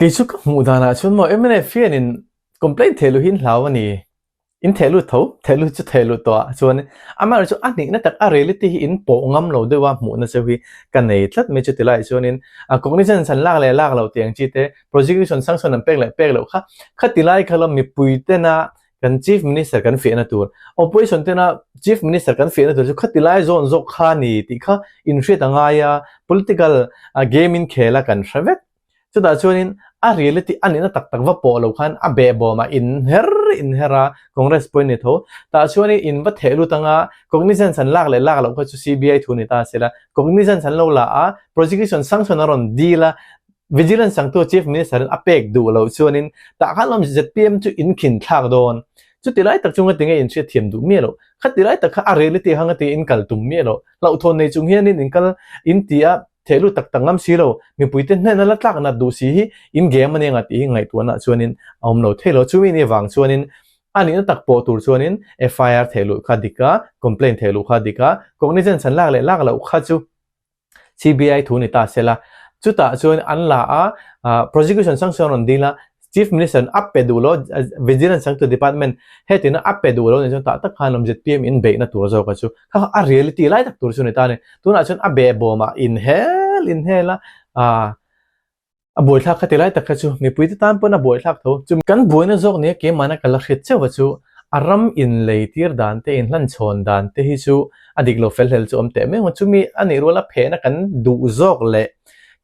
Kei chu ka hmuh danah chuan maw mnf hianin complaint theh luhin hlau a ni. In theh lut tho, theh lut chu theh lut tawh ah chuan amaherawh chu a hnihna tak a reality hi in pawh ngam lo deuh a hmuhna cheu hi ka nei tlat mai chu tilaiah chuanin a cognizance an lak leh lak loh tih ang chi te, prosecution sanction an pek leh pek loh kha kha tilai kha lo mipui tena kan Chief Minister kan fiahna tur, Opposition tena Chief Minister kan fiahna tur chu kha tilai zawn zawk kha a ni tih kha inhriat a ngai a, political game in khel a kan hre vek. Chutah chuanin a reality a nihna tak tak va pawh lo khan a behbawmah inher inher a, Congress pawhin ni tho. Tah chuanin in va theh lut anga cognizance an lak leh lak loh kha chu CBI thu ni ta se la, cognizance an lo la a, prosecution sanction a rawn dil a, vigilance changtu Chief Minister in a pek duh loh chuanin tah khan lawm zpm chu in khin thlak dawn. Chuti lai tak chu ngatinge in hriatthiam duh miah loh. Khati lai tak kha a reality kha ngatinge in kal tum miah loh. Hlauhthawn nei chung hianin in kal in ti a, Theh lut tak tak ngam si lo, mipuite hnena la tlak nat duh si hi in game a nia tih hi ngaihtuahna chuanin a awm lo thei lo. Chumi ni vang chuanin a nihna tak pawh tur chuanin FIR theh luh kha dik a, complaint theh luh kha dik a, cognizance an lak leh lak loh kha chu CBI thu ni ta se la. Chutah chuan an la a, prosecution sanction rawn dil a, Chief Minister in a pe duh lo, Vigilance changtu department hetin a pe duh lo nih chuan tah tak khan awm zpm in beihna tur zawk a chu kha kha a reality lai tak tur chu ni ta a ni. Tunah chuan a behbawmah inhel inhel a, ah a buaithlak kha ti lai tak kha chu mipui te tan pawn a buaithlak tho. Chu kan buaina zawk nia keimahna ka la hriat chauh a chu a ram inlei tir dan te inhlanchhawn dan te hi chu a dik lo fel hlel chu awm teh mai ang a, chumi a nih ruala phehna kan duh zawk leh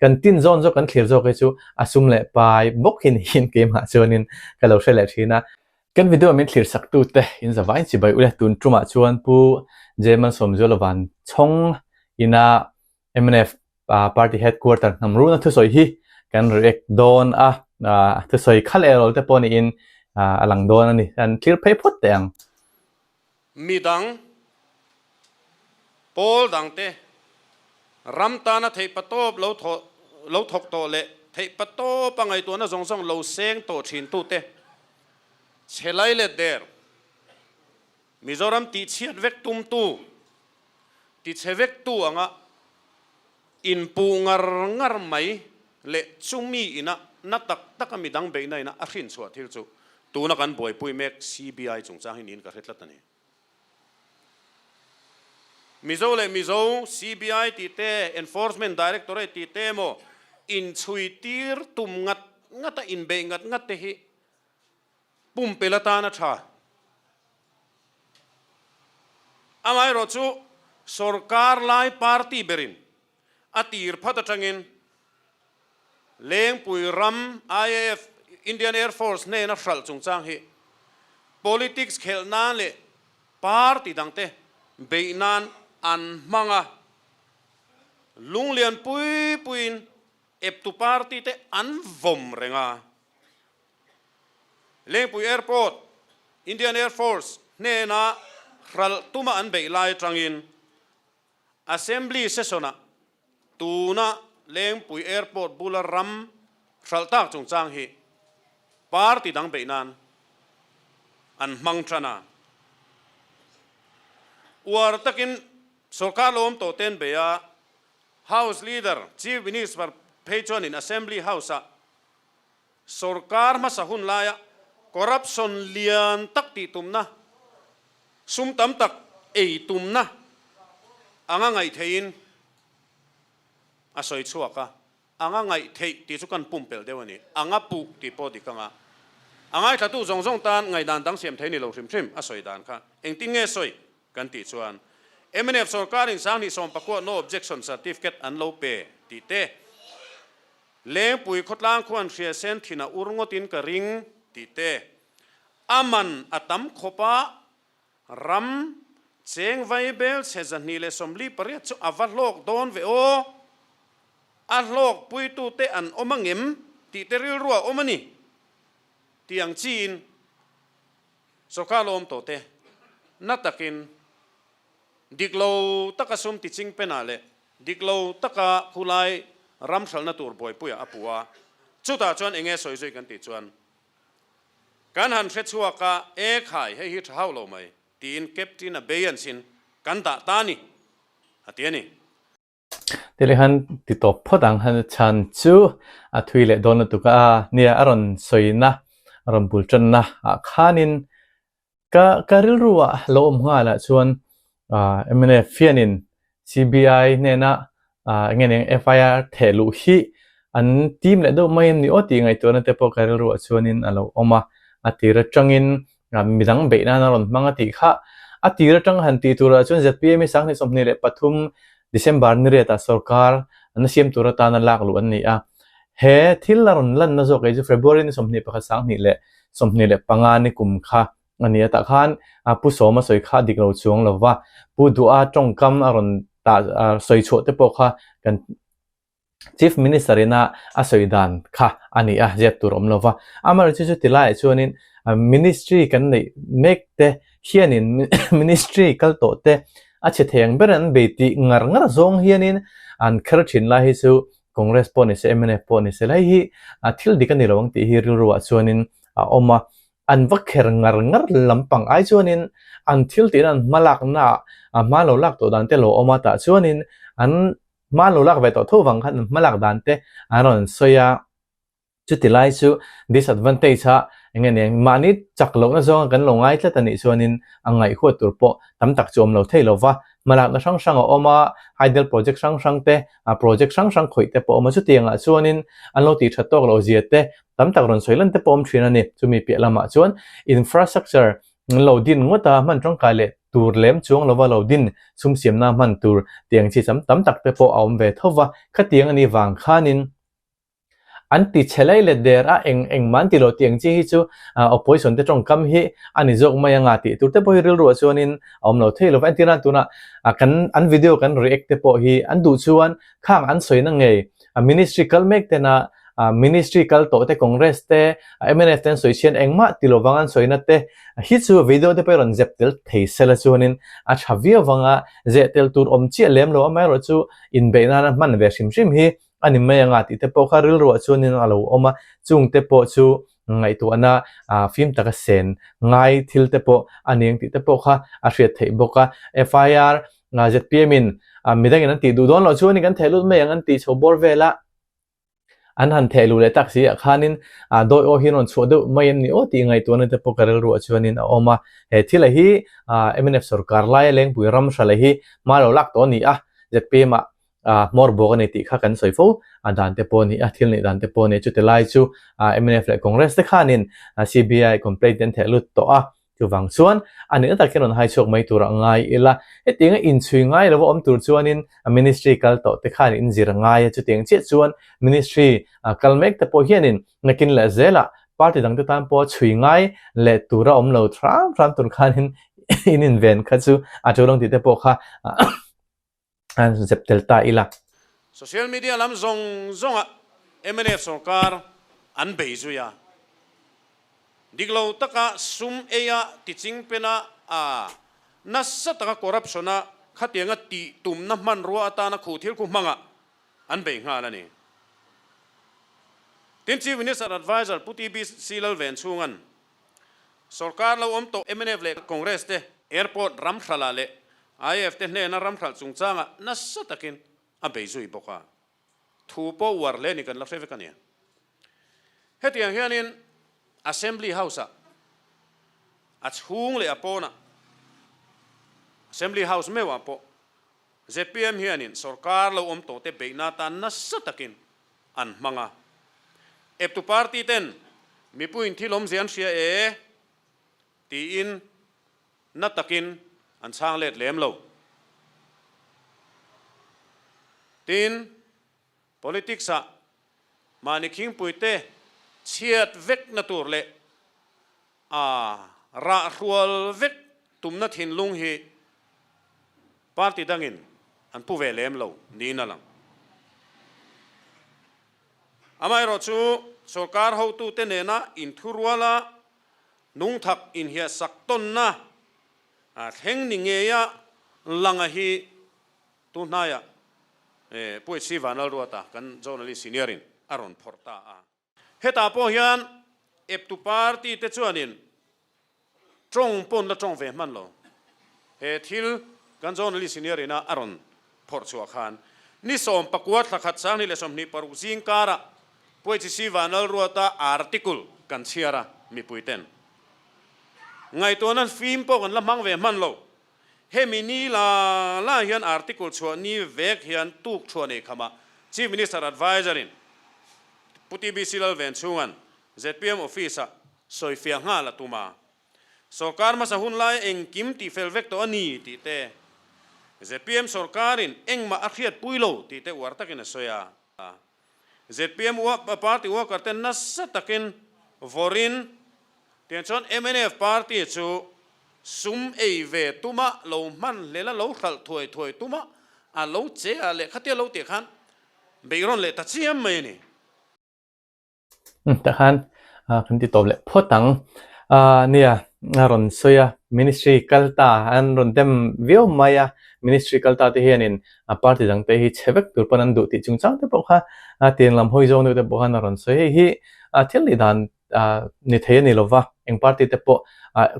Kan tin zawn zawk kan thlir zawk hi chu a sum leh pai bawk hi niin keimah chuanin ka lo hre leh thin a. Kan video min thlir sak tute in zavain chibai ule tun tumah chuan Pu Jayman Sawmzuala Vanchhawng ina mnf party headquarter hnam runa thusawi hi kan react dawn a, thusawi kha leh rawl te pawh niin a lang dawn a ni. Kan thlir phei phawt teh ang. Midang Pawl dangte ram tana theihpatawp lo thawh lo thawk tawh leh theihpatawpa ngaihtuahna zawng zawng lo seng tawh thintute chhe lai let der Mizoram tihchhiat vek tumtu, tichhe vektu anga inpuh ngar ngar mai leh chumi ina na tak taka midang beihna ina a hrinchhuah thil chu tuna kan buaipui mek CBI chungchang hi niin ka hre tlat a ni. Mizo leh Mizo, CBI tih te, Enforcement Directorate tih te emaw inchhui tir tum ngat ngat a inbeih ngat ngat te hi pumpelh atan a tha. Amaherawh chu sorkar lai party berin a tir phat atangin Lengpui ram IAF, Indian Air Force, hnena hralh chungchang hi politics khelh nan leh party dangte beih nan an hmang a, lunglian pui puiin eptu party te an vawm reng a. Lengpui Airport, Indian Air Force, hnena hralh tuma an beih lai atangin Assembly session-ah tuna Lengpui Airport bula ram hralh tak chungchang hi party dang beih nan an hmang tan a. Uar takin sorkar lo awm tawh ten bei a, House Leader, Chief Minister phei chuanin Assembly House-ah sorkar hmasa hun laia corruption lian tak tih tumna, Sum tam tak ei tumna anga ngaih theihin a sawi chhuak a, anga ngaih theih tih chu kan pumpelh deuh a ni, anga puh tih pawh dik anga a ngaithlatu zawng zawng tan ngaihdan dang siam thei ni lo hrim hrim a sawi dan kha engtin nge sawi kan tih chuan mnf sorkarin 2019 no objection certificate an lo pe tih te Lengpui khawtlang khuan hria sen thin a ur ngawtin ka ring tih te A man a tam khawp a, ram cheng vai bel chhe 248 chu a va hlawk dawn ve aw. A hlawk puitute an awm angem tih te rilru a awm a ni tih ang chiin sawrkar lo awm tawh te na takin dik lo taka sum ti ching penah leh dik lo taka khulai ram hralhna tur buaipuiah a puh a, chutah chuan enge sawi zui kan tih chuan Kan han hre chhuak a, E khai, hei hi tha hauh lo mai, tiin Captain a bei an sin, kan dah ta ni, a ti a ni. Ti leh han ti tawp phawt ang han chhan chu a thui leh dawn lutuk a, nia a rawn sawina a rawn bul tanna ah khanin ka ka rilru ah lo awm nghal ah chuan mnf hianin CBI hnena eng nge nia FIR theh luh hi an tim leh deuh mai em ni aw tih ngaihtuahna te pawh ka rilru ah chuanin a lo awm a, a tir atangin midang beih nan a rawn hmang a tih kha a tir atang han tih turah chuan ZPM hi 2023 December ni riatah sorkar an siam tur atana lak luh an ni a, he thil a rawn lanna zawk ei chu February ni 21 2025 ni kum kha a ni a, tah khan Pu Sawma sawi kha a dik lo chuang lo va, Pu Duha tawngkam a rawn tah sawi chhuah te pawh kha kan Chief Minister ina a sawi dan kha a ni a, ziak tur awm lo va. Amaherawhchu chu ti laiah chuanin Ministry kan neih mek te hianin Ministry kal tawh te a chhe thei ang ber an bei tih ngar ngar zawng hianin an kher thin lai hi chu Congress pawh ni se mnf pawh ni se la hei hi thil dik a ni lo ang tih hi rilruah chuanin a awm a. An va kher ngar ngar lampang ai chuanin an thil tihna an hmalakna ah hma lo lak tawh dan te lo awm a tah chuanin an Hma lo lak ve tawh tho vang khan an hmalak dan te an rawn sawi a, chuti lai chu disadvantage a eng nge nia mahni chak lohna zawnga kan lo ngai tlat a nih chuanin a ngaihhuat tur pawh tam tak chu awm lo thei lo va, hmalakna hrang hrang a awm a, hydel project hrang hrang te, project hrang hrang khawih te pawh a awm a, chutiangah chuanin an lo tih that tawk loh zia te tam tak rawn sawi lan te pawh awm thin a ni, chumi piah lamah chuan infrastructure Lo din ngawt a, hman tangkai leh tur lem chuang lova lo din sum siamna hman tur tih ang chi cham tam tak te pawh a awm ve tho va, khatiang a nih vang khanin an ti chhe lai let der a, eng eng mah an ti lo tih ang chi hi chu opposition te tawngkam hi a ni zawk mai anga tih tur te pawh hi rilruah chuanin a awm lo thei lo va, entirna tunah kan an video kan react te pawh hi an duh chuan khang an sawina ngei ministry kal mek tena Ministry kal tawh te Congress te mnf te an sawi chhian engmah ti lovang an sawina te hi chu video te pawh i rawn zep tel thei sela chuanin a tha viau vanga zeh tel tur awm chiah lem lo amaherawh chu inbeih nana hman ve hrim hrim hi a ni mai anga tih te pawh kha rilruah chuanin a lo awm a, chung te pawh chu ngaihtuahna fim taka sen ngai thil te pawh a ni ang tih te pawh kha a hriat theih bawk a. FIR zpm in midangin an tih duh dawn loh chuanin kan theh lut mai ang an tih chho bawr vel a. An han theh luh leh tak si ah khanin dawi aw hi an rawn chhuah deuh mai em ni aw tih ngaihtuahna te pawh ka rilruah chuanin a awm a. He thila hi mnf sorkar laia Lengpui ram hralh hi hma lo lak tawh a ni a, zpm ah hmawr bawk a ni tih kha kan sawi fo a dan te pawh a ni a, thil neih dan te pawh a ni. Chuti lai chu mnf leh Congress te khanin CBI complaint an theh lut tawh a, Chuvang chuan a nihna tak hian rawn hai chhuak mai turah ngai ila, hetianga inchhui ngai lova awm tur chuanin ministry kal tawh te khan inzir ngai a, chutiang chiah chuan ministry kal mek te pawh hianin nakin leh zelah party dangte tan pawh chhui ngai leh tura awm lo hram hram tur khanin in inven kha chu a tul ang tih te pawh kha an zep tel ta ila. Social media lam zawng zawngah mnf sorkar an bei zui a, dik lo taka sum eia tiching pena a nasa taka corruption a khatianga tih tumna hmanrua atana khuh thil khu hmangah an bei nghal a ni. Tin, Chief Minister Adviser Pu TBC Lalvenchhunga'n Sorkar lo awm tawh mnf leh Congress te Airport ram hralh ah leh IAF te hnena ram hralh chungchangah nasa takin a bei zui bawk a, thu pawh uar hle ni kan la hre vek a nia. Hetiang hianin Assembly House-ah a chhung leh a pawnah, Assembly House meuhah pawh zpm hianin sorkar lo awm tawhte beihna atan nasa takin an hmang a. Eptu party ten mipuiin thil awmzia an hria e tiin na takin an chhang let lem lo. Tin, politics ah mahni khingpuite chhiat vekna tur leh a rah hrual vek tumna thinlung hi party dangin an pu ve lem lo niin a lang. Amaherawhchu sorkar hotute nena inthuruala nungthak inhiahsak tawnna thleng ni ngeia langa hi tunhnaiah Pu HC Vanlalruata kan journalist senior in a rawn phawrh ta a. Hetah pawh hian eptu party te chuanin tawng pawn la tawng ve hman lo. He thil kan journalist senior ina a rawn phawrh chhuah khan. Ni 19 thla khat 2026 zing karah Puaihchisi Vanlalruata article kan chhiar a, mipuiten ngaihtuahna fim pawh kan la hmang ve hman lo. Hemi ni la la hian article chhuah ni vek hian tuk thuah nei khamah Chief Minister Adviser in Pu TBC Lalvenchhunga'n zpm Office-ah sawifiah nghal a tum a. Sorkar hmasa hun laia engkim tihfel vek tawh a ni tih te, zpm sorkarin engmah a hriatpui lo tih te uar takin a sawi a. Zpm party worker te nasa takin vawrin tiang chuan mnf party chu sum ei ve tuma lo hman hlela lo hralh thuai thuai tuma a lo che a leh khatia lo tih khan beihrawn leh ta chiam mai a ni. Tah khan kan ti tawp leh phawt ang. Nia, a rawn sawi a, ministry kal ta an rawn dem viau mai a, ministry kal ta te hianin party dang te hi chhe vek tur pawn an duh tih chungchang te pawh kha tiang lam hawi zawng deuh te pawh khan a rawn sawi. Hei hi thil nih dan ni thei a ni lo va, eng party te pawh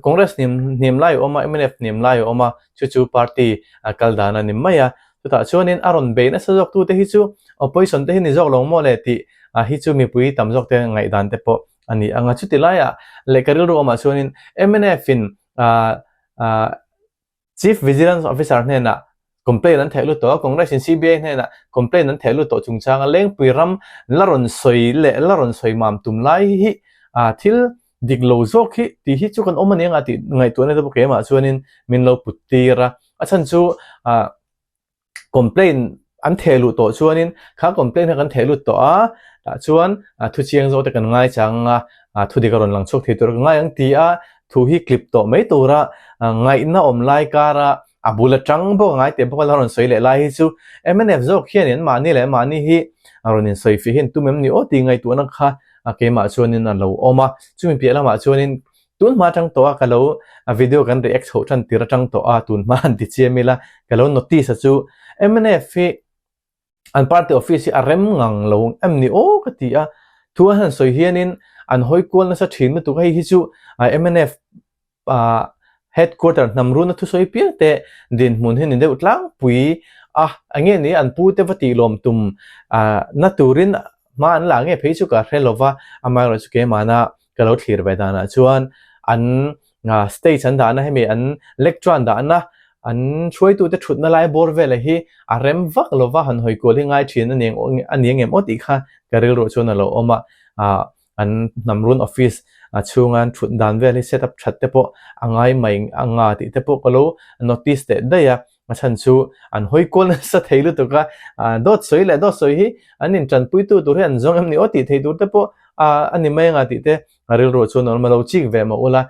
Congress hniam hniam lai a awm a, mnf hniam lai a awm a, chu chu party kal dan a ni mai a. Chutah chuanin a rawn bei nasa zawk tute hi chu opposition te hi ni zawk lo maw le tih hi chu mipui tam zawk te ngaihdan te pawh a ni ang a. Chuti laiah lehkha rilru awmah chuanin mnf in Chief Vigilance Officer hnenah complaint an theh lut tawh a, Congress in CBI hnenah complaint an theh lut tawh chungchanga Lengpui ram la rawn sawi leh la rawn sawi mam tum lai hi thil dik lo zawk hi tih hi chu kan awm a ni anga tih ngaihtuahna te pawh keimah chuanin min lo put tir a. A chhan chu ah complaint an theh luh tawh chuanin kha complaint kha kan theh lut tawh a, tah chuan thu chiang zawk te kan ngai chang a, thu dik a rawn lang chhuak thei tur ka ngai ang ti a, thu hi clip tawh mai tura ngaihna awm lai kara a bul atang bawk a ngai teh bawk a la rawn sawi leh lai hi chu mnf zawk hian in mahni leh mahni hi a rawn insawi fih hian tum em ni aw tih ngaihtuahna kha keimah chuanin a lo awm a, chumi piah lamah chuanin Tun hma atang tawh a ka lo a video kan react chhoh tan tir atang tawh a tun hma han ti chiam ila ka lo notice a chu mnf hi an party office hi a rem ngang lo em ni aw ka ti a thu an han sawi hianin an hawi kual nasa thin lutuk a hei hi chu mnf ah headquarter hnam runa thusawi piang te dinhmun hi ni deuh tlangpui a enge ni an pu te va tih lawm tum ah na turin hma an la nge phei chu ka hre lova amaherawhchu keimahna Ka lo thlir ve danah chuan an stage an dahna hemi an lecture an dahna an hruaitute thutna lai bawr vela hi a rem vak lova han hawi kual hi ngai thin a ni a ni ang em aw tih kha ka rilruah chuan a lo awm a, ah an hnam run office chhunga an thut dan vel hi set up that te pawh a ngai mai anga tih te pawh ka lo notice teh daih a, a chhan chu an hawi kual nasa thei lutuk a, dawt sawi leh dawt sawi hi an intanpuitu tur hi an zawng em ni aw tih thei tur te pawh a ni mai anga tih te a rilruah chuan awm a lo chik ve mah ula,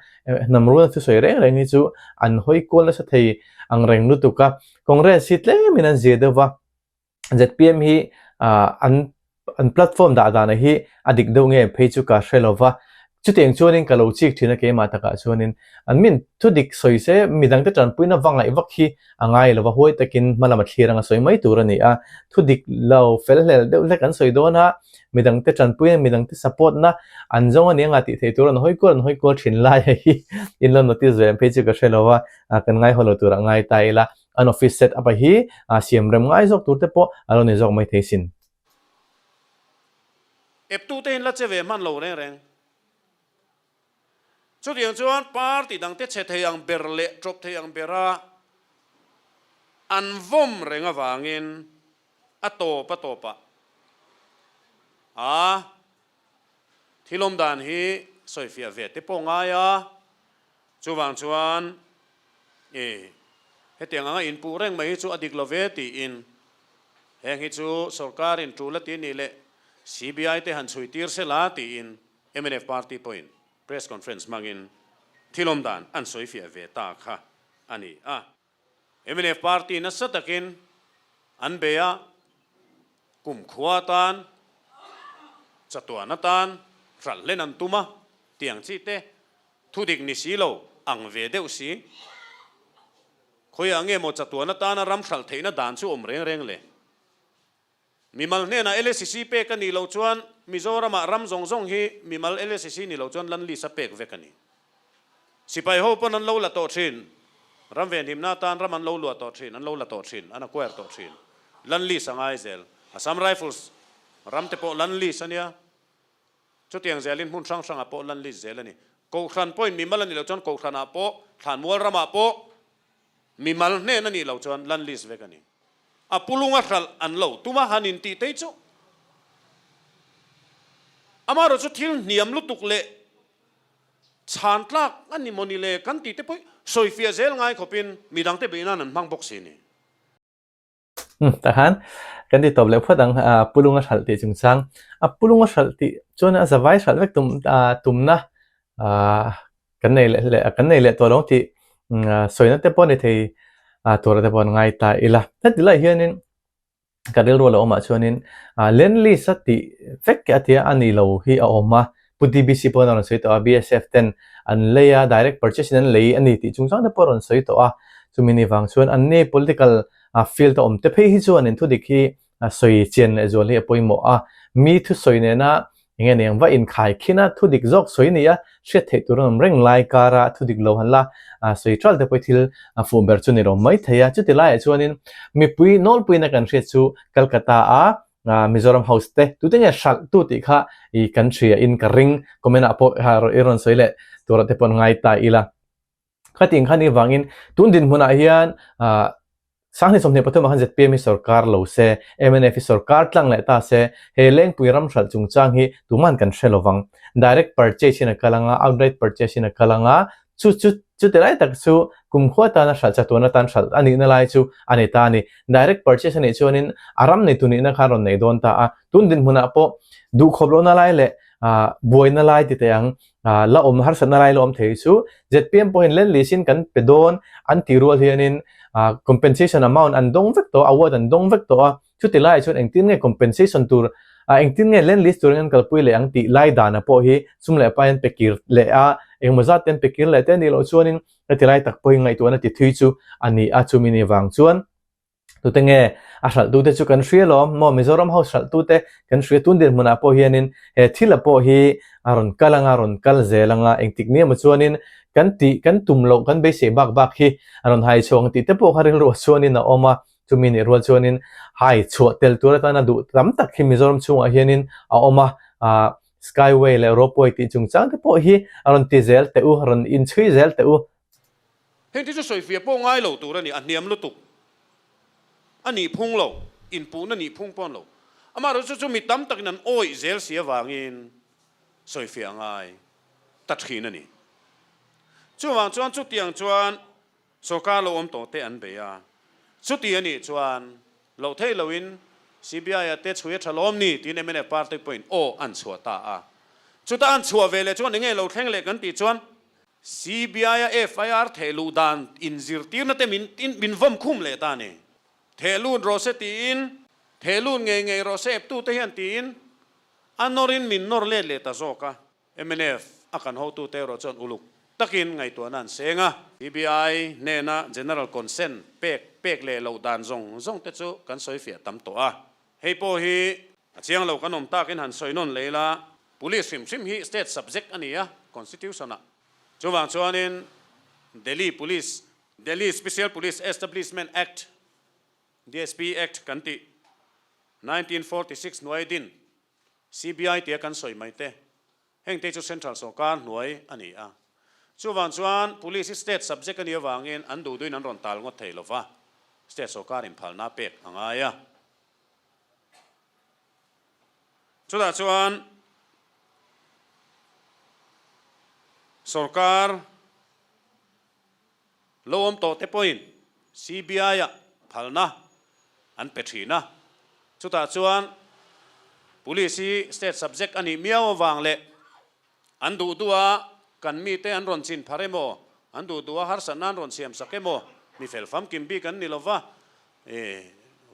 hnam runa thusawi reng reng hi chu an hawi kual nasa thei ang reng lutuk a, Congress hi tlemin an zir deuh va. zpm hi an an platform dah dan hi a dik deuh nge phei chu ka hre lo va, chutiang chuanin ka lo chik thin a keimah takah chuanin an min thu dik sawi se midangte tanpuina va ngaih vak hi a ngai lo va, huai takin hma lama thlir anga sawi mai tur a ni a, thu dik lo fel hlel deuh hlek an sawi dawn a, midangte tanpuina midangte support na an zawng a ni anga tih theih tur an hawi kual an hawi kual thin lai a hi in lo notice ve ang phei chu ka hre lo va, kan ngaihawh lo turah ngai ta ila. An office set up a hi siam rem ngai zawk tur te pawh a lo ni zawk mai thei sin. Eptu te in la che ve hman lo reng reng. Chutiang chuan party dang te che thei ang ber leh tawp thei ang bera an vawm reng avangin a tawp a tawpah a thil awm dan hi sawifiah ve te pawh ngai a. Chuvang chuan I hetiang anga inpuh reng mai hi chu a dik lo ve tiin heng hi chu sorkarin tul a ti nih leh CBI te han chhui tir se la tiin mnf party pawhin press conference hmangin thil awm dan an sawi fiah ve ta kha a ni a. Mnf party nasa takin an bei a, kumkhua atan, chatuan atan hralh hlen an tum a tiang chi te Thu dik ni si lo, ang ve deuh si. Khawiah nge maw chatuan atana ram hralh theihna dan chu awm reng reng le? Mimal hnenah LACC pek a nih loh chuan Mizoramah ram zawng zawng hi mimal LACC ni lo chuan land lease a pek vek a ni. Sipai ho pawn an lo la tawh thin, ram venhimna atan ram an lo luah tawh thin, an lo la tawh thin, an acquire tawh thin. Land lease a ngai zel. Assam Rifles ram te pawh land lease a nia. Chutiang zelin hmun hrang hrangah pawh land lease zel a ni. Kohhran pawhin mimal a nih loh chuan kohhranah pawh, thlanmual ramah pawh mimal hnen a nih loh chuan land lease vek a ni. A pulunga hralh an lo tum a, han intih tei chu amaherawh chu thil hniam lutuk leh chhan tlak a ni maw ni le kan tih te pawh sawifiah zel ngai khawpin midangte beih nan an hmang bawk si a ni. Tah khan kan ti tawp leh phawt ang pulunga hralh tih chungchang. A pulunga hralh tih chuan a zavai hralh vek tum tumna kan nei leh leh kan nei leh tawh lo tih sawina te pawh a ni thei tura te pawh an ngai ta ila. Heti lai hianin ka rilru a lo awmah chuanin land lease a tih vek a tia a ni lo hi a awm a. Pu DBC pawhin a rawn sawi tawh a, BSF ten an lei a, direct purchase in an lei a ni tih chungchang te pawh a rawn sawi tawh a. Chumi ni vang chuan anni political field a awm te phei hi chuan in thudik hi sawi chian leh zual hi a pawimawh a. Mi thusawi nena eng nge niang va inkhai khin a, thudik zawk sawi ni a, hriat theih tur an awm reng lai kara thudik lo han la sawi ṭal te pawh hi thil fuh ber chu ni lo mai thei a. Chuti laiah chuanin mipui nawlpuiin a kan hriat chu Calcutta a Mizoram House te tute nge hralh tu tih kha i kan hria in ka ring comment ah pawh i rawn sawi leh tur ah te pawh an ngai ta ila. Khatin khan i vangin tun dinhmun ah hian Sanghnih 23 ah khan zpm hi sorkar lo se, mnf hi sorkar tlang leh ta se, he Lengpui ram hralh chungchang hi tuman kan hre lovang. Direct purchase in a kal anga, outright purchase in a kal anga, chu chu chuti lai tak chu kumkhua tana hralh chatuan atan hralh a nihna lai chu a ni ta a ni. Direct purchase a nih chuanin a ram neitu nihna kha a rawn nei dawn ta a, tun dinhmunah pawh duhkhawp lohna lai leh buaina lai ti teh ang, la awm harsatna lai la awm thei chu zpm pawhin land lease in kan pe dawn an tih rual hianin compensation amount an dawng vek tawh a, award an dawng vek tawh a, chuti laiah chuan engtin nge compensation tur engtin nge land lease turin an kalpui leh ang tih lai dana pawh hi sum leh pai an pe kir leh a, engemaw zat te an pe kir leh te anih loh chuanin heti lai tak pawhin ngaihtuahna ti thui chu a ni a, chumi ni vang chuan Tute nge a hralhtute chu kan hria lawm maw Mizoram House hralhtute kan hria tun dinhmunah pawh hianin he thil a pawh hi a rawn kal anga rawn kal zel anga engtik ni emaw chuanin kan tih kan tum loh kan beisei bak bak hi a rawn hai chhuak ang tih te pawh kha rilruah chuanin a awm a, chumi nih rual chuanin hai chhuah tel tur atana duh tam tak hi Mizoram chhungah hianin a awm a, ah Skyway leh Ropeway tih chungchang te pawh hi a rawn ti zel teh u, a rawn inchhui zel teh u. Heng te chu sawifiah pawh ngai lo tur a ni, a hniam lutuk. A nih phung lo, inpuhna nih phung pawh an lo. Amaherawhchu chu mi tam takin an awih zel si avangin sawifiah a ngai ta thin a ni. Chuvang chuan chutiang chuan sawrkar lo awm tawh te an bei a, chuti a nih chuan loh theih loin CBI-a te chhui a tha lawm ni tiin mnf party pawhin aw an chhuah ta a. Chuta an chhuah ve leh chuan enge lo thleng leh kan tih chuan CBI-a FIR thehluh dan inzirtirna te min min vawm khum leh ta a ni. Thehlut rawh se tiin, thehlut ngei ngei rawh se eptute hian tiin a nawrin min nawr let leh ta zawk a. Mnf a kan hotute erawh chuan uluk takin ngaihtuahna an seng a. CBI hnena General Consent pek pek leh loh dan zawng zawng te chu kan sawifiah tam tawh a. Hei pawh hi a chiang lo kan awm takin han sawi nawn leh ila, Police hrim hrim hi state subject a ni a, Constitution-ah. Chuvang chuanin Delhi Police, Delhi Special Police Establishment Act, DSP Act kan tih, 1946 hnuai din, CBI tia kan sawi mai te, hengte chu Central sawrkar hnuai a ni a. Chuvang chuan Police hi state subject a nih avangin an duhduhin an rawn tal ngawt thei lova, state sawrkar inphalna pek a ngai a. Chutah chuan sawrkar lo awm tawh te pawhin CBI-ah phalna an pe thin a. Chutah chuan Police hi state subject a nih miau avang leh An duh duh a, kan mite an rawn chin phar emaw, an duh duh a harsatna an rawn siam sak emaw, mi fel famkim bik an ni lo va,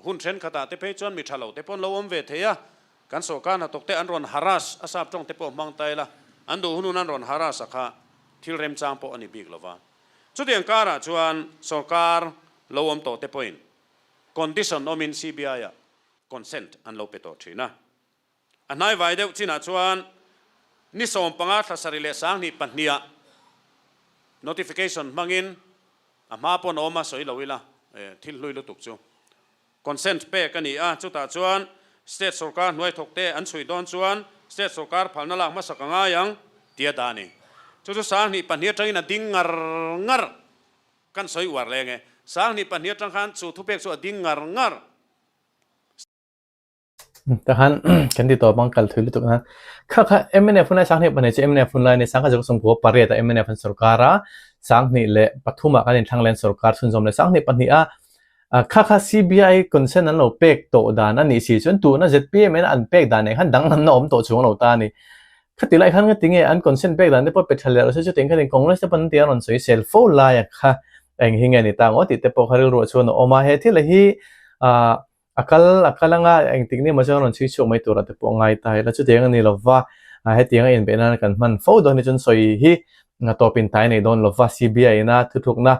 hun thenkhatah te phei chuan mi tha lo te pawh an lo awm ve thei a, kan sawrkar hnathawk te an rawn harass a sap tawng te pawh hmang ta ila, an duh hun hun an rawn harass a kha thil remchang pawh a ni bik lo va. Chutiang karah chuan sawrkar lo awm tawh te pawhin condition awmin CBI-ah consent an lo pe tawh thin a. A hnaivai deuh chinah chuan ni 15 thla 7 sanghnih pahniha notification hmangin a hma pawn awm a sawi lo ila, thil hlui lutuk chu. Consent pek a ni a, chutah chuan State sorkar hnuai thawkte an chhui dawn chuan State sorkar phalna lak hmasak a ngai ang tia dah a ni. Chu chu 2002 atangin a ding ngar ngar kan sawi uar leng e. 2002 atang khan chu thupek chu a ding ngar ngar. Tahan kan ti tawp ang kal thui lutuk nan. Kha kha mnf hunlai 2002 chu mnf hunlai a ni sangha zawk sawmkua pariat ah mnf an sorkar a, 2003 ah kan inthlang leh an sorkar chhunzawm leh 2002 ah kha kha CBI consent an lo pek tawh dan a nih si chuan tuna zpm in an pek dan nen khan danglamna awm tawh chuang lo ta a ni. Khati lai khan ngati nge an consent pek dan te pawh pe tha leh rawh se chutiang khanin Congress te pawn an ti a rawn sawi sel fo lai a kha eng hi nge ni ta ngawt tih te pawh kha rilruah chuan a awm a, he thil hi ah A kal a kal anga engtik ni emaw chuan rawn chhui chhuak mai turah te pawh ngai ta ila chutiang a ni lova, hetianga inbeih nana kan hman fo dawn hi chuan sawi hi tawp in tai nei dawn lova CBI ina thuthlukna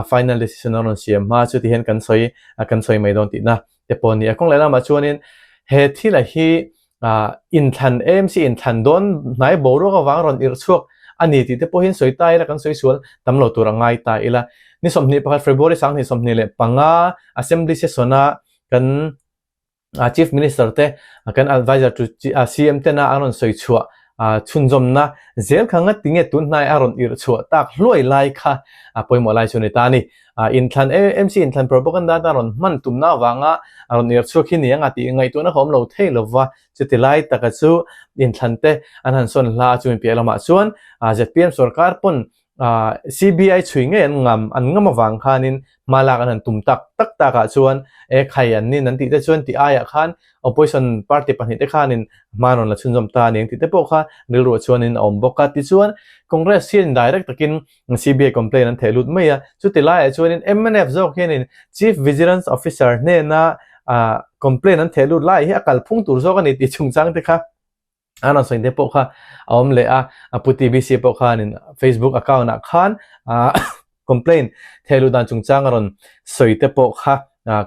final decision a rawn siam hma chu ti hian kan sawi kan sawi mai dawn tihna te pawh a ni a. Kawng leh lamah chuanin he thila hi Inthlan AMC inthlan dawn hnai boruak avang rawn irh chhuak a ni tih te pawhin sawi ta ila kan sawi sual tam lo tur a ngai ta ila. Ni 21 February 2025 Assembly session a kan Chief Minister te kan Adviser to CM tena an rawn sawi chhuah chhunzawmna zel kha ngati nge tun hnai a rawn irh chhuah tak hluai lai kha pawimawh lai chu a ni ta a ni. Inthlan AMC inthlan propaganda atan rawn hman tumna avanga a rawn irh chhuak hi ni anga tih ngaihtuahna kha awm lo thei lova, chuti lai taka chu inthlan te an han sawn hla a chumi piah lamah chuan zpm sorkar pawn CBI chhui ngei an ngam an ngam avang khanin hma lak an han tum tak tak takah chuan e khai an nin an tih te chuan tih aiah khan opposition party pahnih te khanin hma an rawn la chhunzawm ta a ni ang tih te pawh kha rilruah chuanin a awm bawk a. Tichuan Congress hian direct takin CBI complaint an theh lut mai a, chuti laiah chuanin mnf zawk hianin Chief Vigilance Officer hnena complaint an theh lut lai hi a kalphung tur zawk a ni tih chungchang te kha an rawn sawi te pawh kha a awm leh a, a pu TBC pawh khanin Facebook account ah khan complaint theh luh dan chungchang a rawn sawi te pawh kha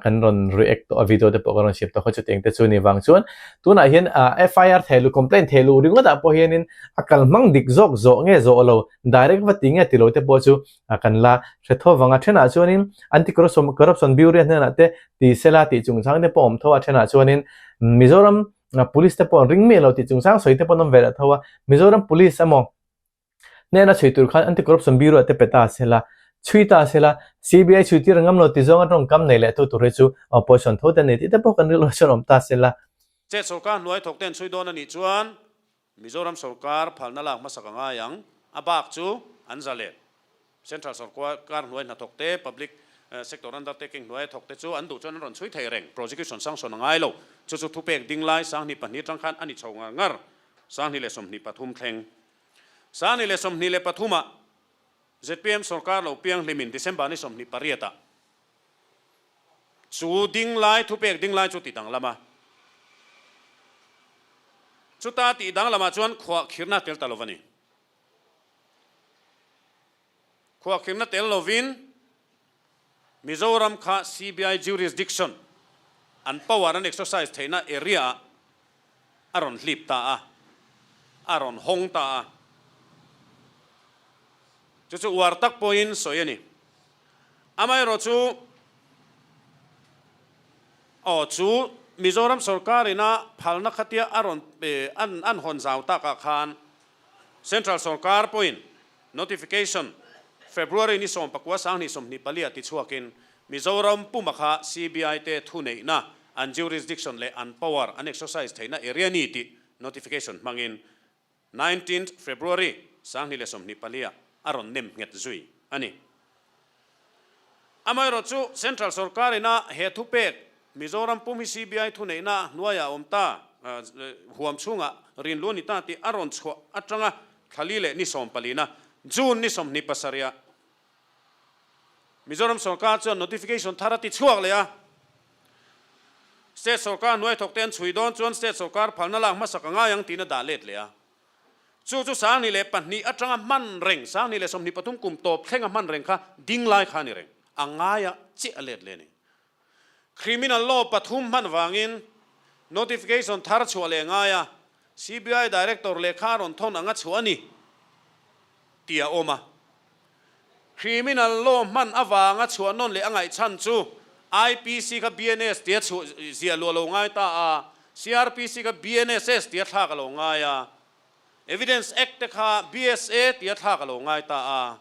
kan rawn react tawh a video te pawh kan rawn siam tawh kha chutiang te chu ni vang chuan tunah hian FIR theh luh complaint theh luh ringawt ah pawh hianin a kal hmang dik zawk zawh nge zawh lo direct va ti nge ti lo te pawh chu kan la hre tho vang a thenah chuanin anti corruption bureau hnenah te ti sela tih chungchang te pawh awm tho a thenah chuanin Mizoram police te pawh an ring miah lo tih chungchang sawi te pawh an awm ve leh tho a Mizoram police emaw Hnena chhui tur khan Anti-Corruption Bureau te pe ta se la, chhui ta se la, CBI chhui tir ngam lo ti zawnga tawngkam nei leh tu tur hi chu opposition tho te nei tih te pawh kan rilru chuan awm ta se la. State sorkar hnuai thawk ten chhui dawn a nih chuan Mizoram sorkar phalna lak hmasak a ngai ang, a bak chu an za leh. Central sorkar hnuai hnathawk te, Public Sector Undertaking hnuaia thawk te chu an duh chuan an rawn chhui thei reng. Prosecution sanction a ngai lo. Chu chu thupek ding lai 2002 atang khan a ni chho ngar ngar. 2023 thleng. 2023 ah zpm sorkar lo pianghlimin December ni 28 ah chu ding lai thupek ding lai chu ti danglam a. Chuta tih danglamah chuan khuahkhirna tel ta lo va ni. Khuahkhirna tel lovin Mizoram kha CBI jurisdiction an power an exercise theihna area ah a rawn hlip ta a, a rawn hawng ta a. Chu chu uar tak pawhin sawi a ni. Amaherawhchu aw chu Mizoram sorkarina phalna khatia a rawn an hawn zau takah khan Central sorkar pawhin notification February ni 19 2024 ah tichhuakin Mizoram puma kha CBI te thuneihna, an jurisdiction leh an power an exercise theihna area ni tih notification hmangin nineteenth February 2024 ah a rawn nem nghet zui a ni. Amaherawhchu Central sorkar ina he thupek Mizoram pum hi CBI thuneihna hnuaiah a awm ta, huam chhungah rinlu a ni ta tih a rawn chhuah atanga thlali leh ni sawmpalina, June ni 27 ah Mizoram sorkar chuan notification thar a ti chhuak leh a. State sorkar hnuai thawkte an chhui dawn chuan state sorkar phalna lak hmasak a ngai ang tiin a dah let leh a. Chu chu 2002 atanga hman reng, 2023 kum tawp thlenga hman reng kha ding lai kha a ni reng. A ngaia chiah a let leh a ni. Criminal law pathum hman vangin notification thar chhuah leh ngai a, CBI Director lehkha a rawn thawn anga chhuah a ni tih a awm a. Criminal law hman avanga chhuah nawn leh a ngaih chhan chu IPC kha BNS tia chhuah ziah luah lo ngai ta a, CRPC kha BNSS tia thlak a lo ngai a, Evidence Act te kha BSA tia thlak a lo ngai ta a,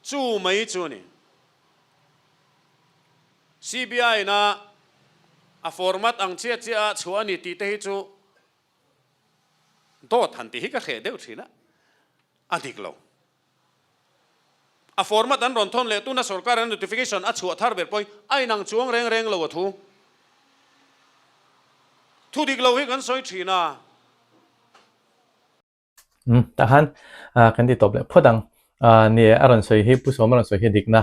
chu mai chu a ni. CBI ina a format ang chiah chiah a chhuah a ni tih te hi chu dawt han tih hi ka hreh deuh thin a, a dik lo. A format an rawn thawn leh tuna sorkar an notification a chhuah thar ber pawhin a inang chuang reng reng lo a thu. Thu dik lo hi kan sawi thin a. Umm tah khan kan ti tawp leh phawt ang. Ni a rawn sawi hi Pu Sawma rawn sawi hi dikna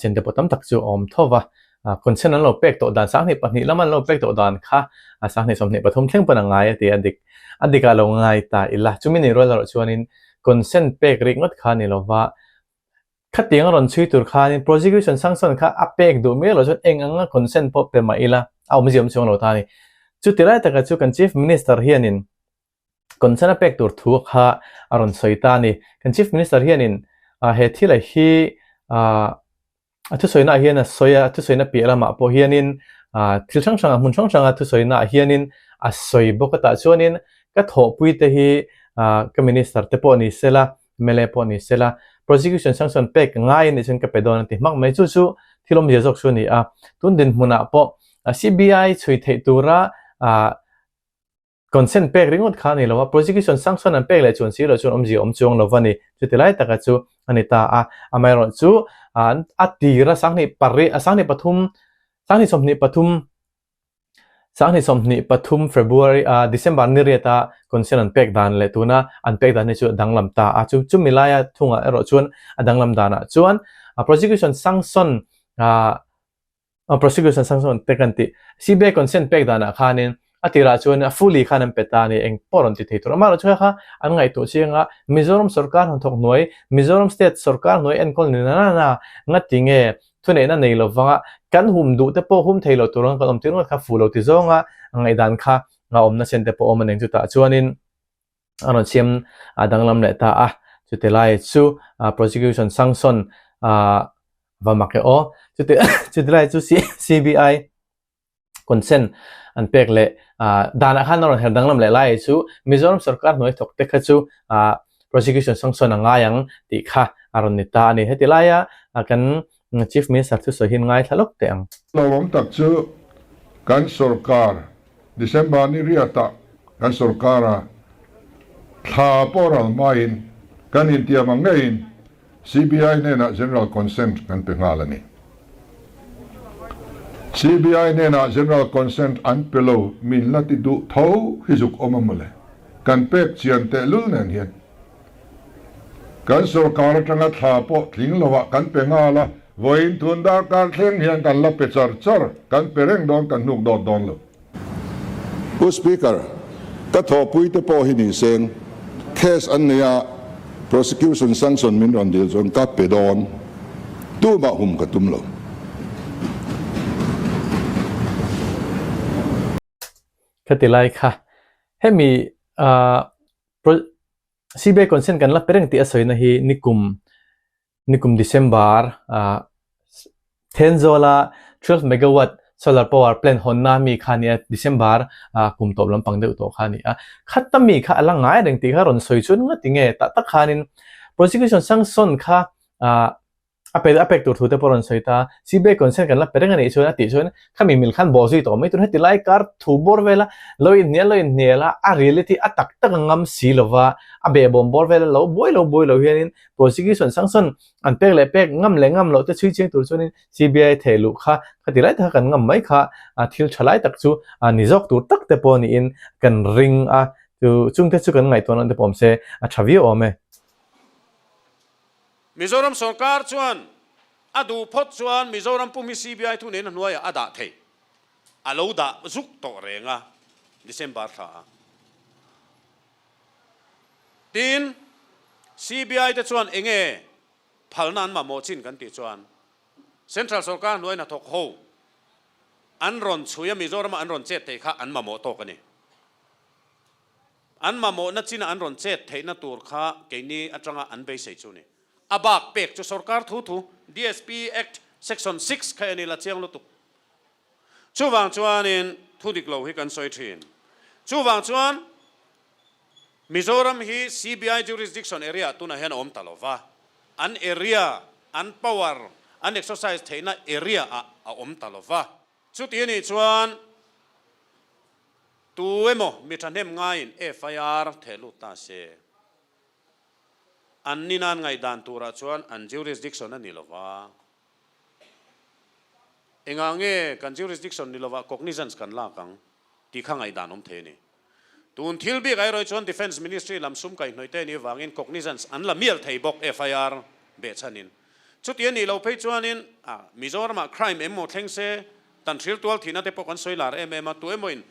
chen te pawh tam tak chu a awm tho va. Consent an lo pek tawh dan 22 lama an lo pek tawh dan kha 2023 thleng pawn a ngai a ti a dik. A dikah lo ngai ta ila. Chumi ni rual erawh chuanin consent pek rih ngawt kha ni lova khatiang a rawn chhui tur khanin prosecution sanction kha a pek duh miah loh chuan eng anga consent pawh pe mah ila a awmzia awm chuang lo ta a ni. Chuti lai takah chu kan Chief Minister hianin consent a pek tur thu kha a rawn sawi ta a ni. Kan Chief Minister hianin he thil a hi a thusawi naah hian a sawi a, a thusawi na piah lamah pawh hianin thil hrang hrang ah hmun hrang hrang a thusawi naah hianin a sawi bawk a tah chuanin ka thawhpui te hi ka minister te pawh ni sela mla pawh ni sela prosecution sanction pek ngai anih chuan ka pe dawn a ti hmak mai chu chu thil awmzia zawk chu a ni a tun dinhmunah pawh C_B_I chhui theih tura Consent pek ringawt kha a ni lo a, prosecution sanction an pek leh chuan si loh chuan awmzia awm chuang lo va ni. Chuti lai taka chu a ni ta a. Amaherawh chu a tir a 28 23 2023 2023 February a December ni riat a consent an pek dan leh tuna an pek dan hi chu a danglam ta a. Chu chumi laia thungah erawh chuan a danglam danah chuan prosecution sanction Prosecution sanction te kan tih CBI consent pek danah khanin a tirah chuan a fully khan an pe ta a ni, eng pawh rawn ti thei tur. Amaherawhchu kha kha an ngaihtuah chiang a, Mizoram sorkar hnathawk hnuai, Mizoram state sorkar hnuai enkawl ni na na ngati nge thuneihna nei lo vanga kan hum duh te pawh hum thei lo tur anga kan awm tir ngawt kha fuh lo ti zawnga ngaihdan kha a awmna chen te pawh awm a ning chutah chuanin a rawn siam a danglam leh ta a, chuti lai chu prosecution sanction va mak e aw, chuti chuti lai chu CBI consent an pek leh danah khan a rawn her danglam leh lai chu Mizoram sorkar hnuai thawk te kha chu prosecution sanction a ngai ang tih kha a rawn ni ta a ni. Heti laia kan Chief Minister thusawi hi ngaithla lawk teh ang. Hlauhawm tak chu kan sorkar December ni riatah kan sorkara thla pawh ral hmain kan intiam ang ngeiin CBI hnenah General Consent kan pe nghal a ni. CBI hnenah General Consent an pe lo min la ti duh tho hi zuk awm a mawle. Kan pek chian tehlul nen hian. Kan sorkar atanga thla pawh tling lovah kan pe nghal a, vawiin tun darkar thleng hian kan la pe char char, kan pe reng dawn, kan hnuk dawt dawn lo. Pu Speaker, ka thawhpuite pawh hi ni seng, case an nei a, prosecution sanction min rawn dil chuan ka pe dawn, tumah hum ka tum lo. Khati lai kha hemi CBI consent kan la pe reng tih a sawina hi nikum nikum December ah Thenzawla 12 megawatt solar power plant hawnna mi kha a ni a, December ah kum tawp lampang deuh tawh kha a ni a. Khata mi kha a la ngai reng tih kha rawn sawi chuan ngati nge tah tak khanin prosecution sanction kha ah A pe a pek tur thu te pawh a rawn sawi ta. CBI consent kan la pe reng a nih chuan a tih chuan khami mil khan bawh zui tawh mai tur heti lai kar thu bawr vela lo inhnial lo inhnial a, a reality a tak tak a ngam si lova a behbawm bawr vela lo buai lo buai lo hianin prosecution sanction an pek leh pek ngam leh ngam loh te chhui chiang tur chuanin CBI theh luh kha khati lai taka kan ngam mai kha thil tha lai tak chu ni zawk tur tak te pawh niin kan ring a, chu chungte chu kan ngaihtuah nawn te pawh awm se a tha viau awm e. Mizoram sorkar chuan a duh phawt chuan Mizoram pum hi CBI thuneihna hnuaiah a dah thei. A lo dah zuk tawh reng a, December thla ah. Tin, CBI te chuan enge phalna an mamawh chin kan tih chuan Central sorkar hnuai hnathawk ho an rawn chhui a Mizorama an rawn chet thei kha an mamawh tawk a ni. An mamawhna china an rawn chet theihna tur kha keini atanga an beisei chu a ni. A bak pek chu sorkar thu thu, DSP Act Section 6 kha en ila chiang lutuk. Chuvang chuanin thu dik lo hi kan sawi thin. Chuvang chuan Mizoram hi CBI jurisdiction area tunah hian a awm ta lo va, an area, an power, an exercise theihna area ah a awm ta lo va. Chuti anih chuan tu emaw mi thahnem ngaiin FIR theh lut ta se, an ni nan ngaihdan turah chuan an jurisdiction a ni lo va. Engah nge kan jurisdiction ni lovah cognizance kan lak ang tih kha ngaihdan awm thei a ni. Tun thil bik erawh chuan Defence Ministry lam sum kaihhnawih te nih vangin cognizance an la mial thei bawk FIR behchhanin. Chuti a nih loh phei chuanin a Mizoramah crime emaw thleng se tan hril tual thihna te pawh kan sawi lar em em a, tu emawin